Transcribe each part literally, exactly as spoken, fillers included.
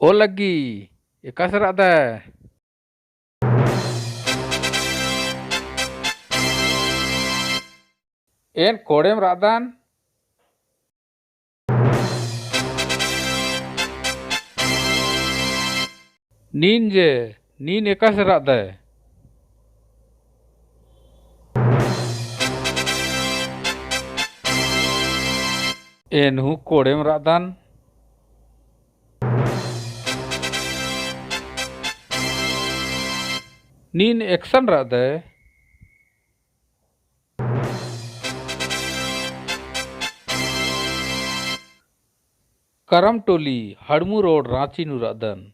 ओ लग्गी, एकासे रअदय? एन कोड़ेम रअदन। नीन जे, नीन एकासे रअदय? एन हूँ कोड़ेम रअदन। नीन एकसन रअदय? करमटोली, हड़मू रोड, राँची नू रअदन।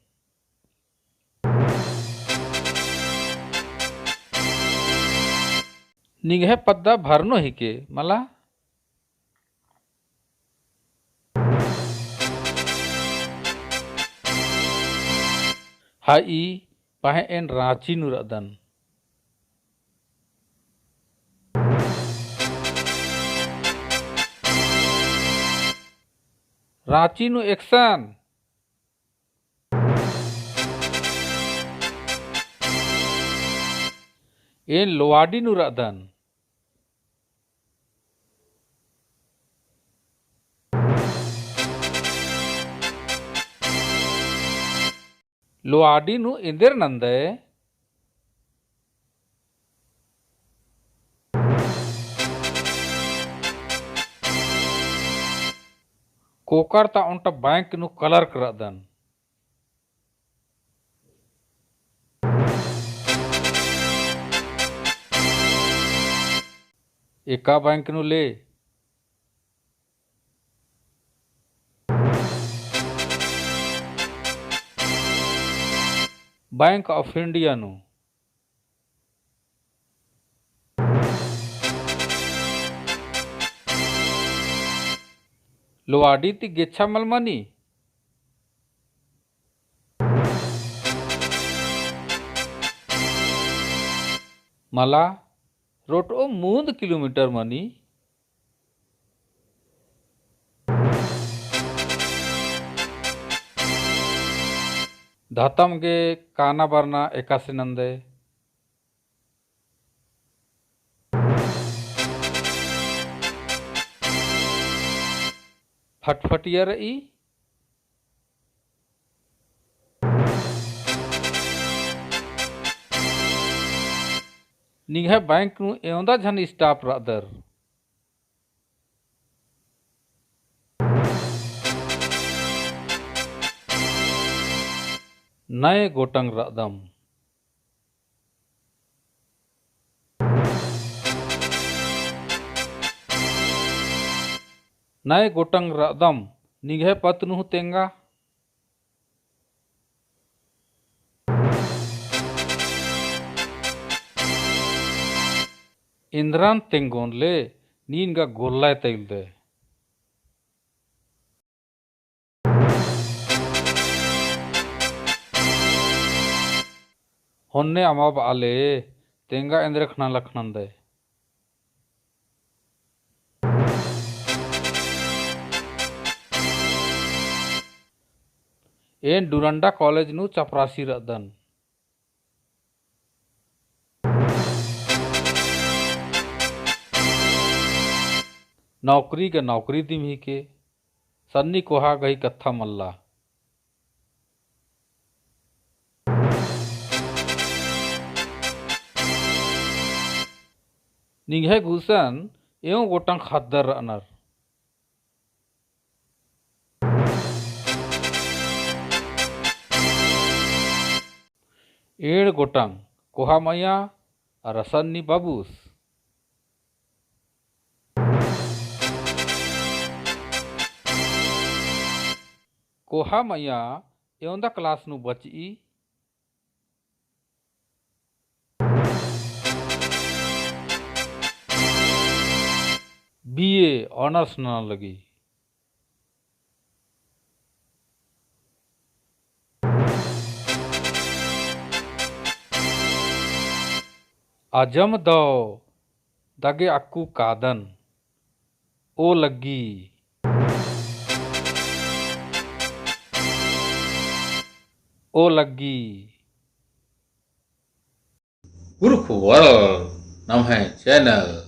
निंग्है पद्दा भरनो हिके मला? हाँ ई, पहें एन राँची नू रअदन। राँची नू एकसन। एन लोवाडी नू रअदन। लोवाडी नू एन्देर नन्दय? कोकर ता ओन्टा बैंक नू clerk रअदन। एका बैंक नू ले? Bank of India नू। लोवाडी ती गेच्छा मल मनी? मला, रोटो मूंद kilometre मनी। धतम गे काना बरना एकासे नन्दय? फटफटिया रई। निंग्है बैंक नू एवंदा झन staff रअदर? नय गोटंग रअदम। नय गोटंग रअदम, निंग्है पत्त नू हूँ तेंगा। एन्दरन तेंगोन ले, नीन गा गोल्लय तइलदय। होन्ने अमा बआले, तेंगा एन्दरे ख़ना लखनन्दय। एन डुरंडा college नू चपरासी रअदन। नौकरी गा नौकरी दिम हिके, सन्नी कोहा गही कत्था मल्ला। निंग्है गुसन एवं गोटंग ख़द्दर रअनर। एंड़ गोटंग कोहा मइय्याँ अरा सन्नी बाबूस। कोहा मइय्याँ एवंदा class नू बचई। B A honours नना लगी। अजम दव दगे अक्कु कादन। ओ लग्गी। ओ लग्गी। कुँड़ुख़ World नम्है channel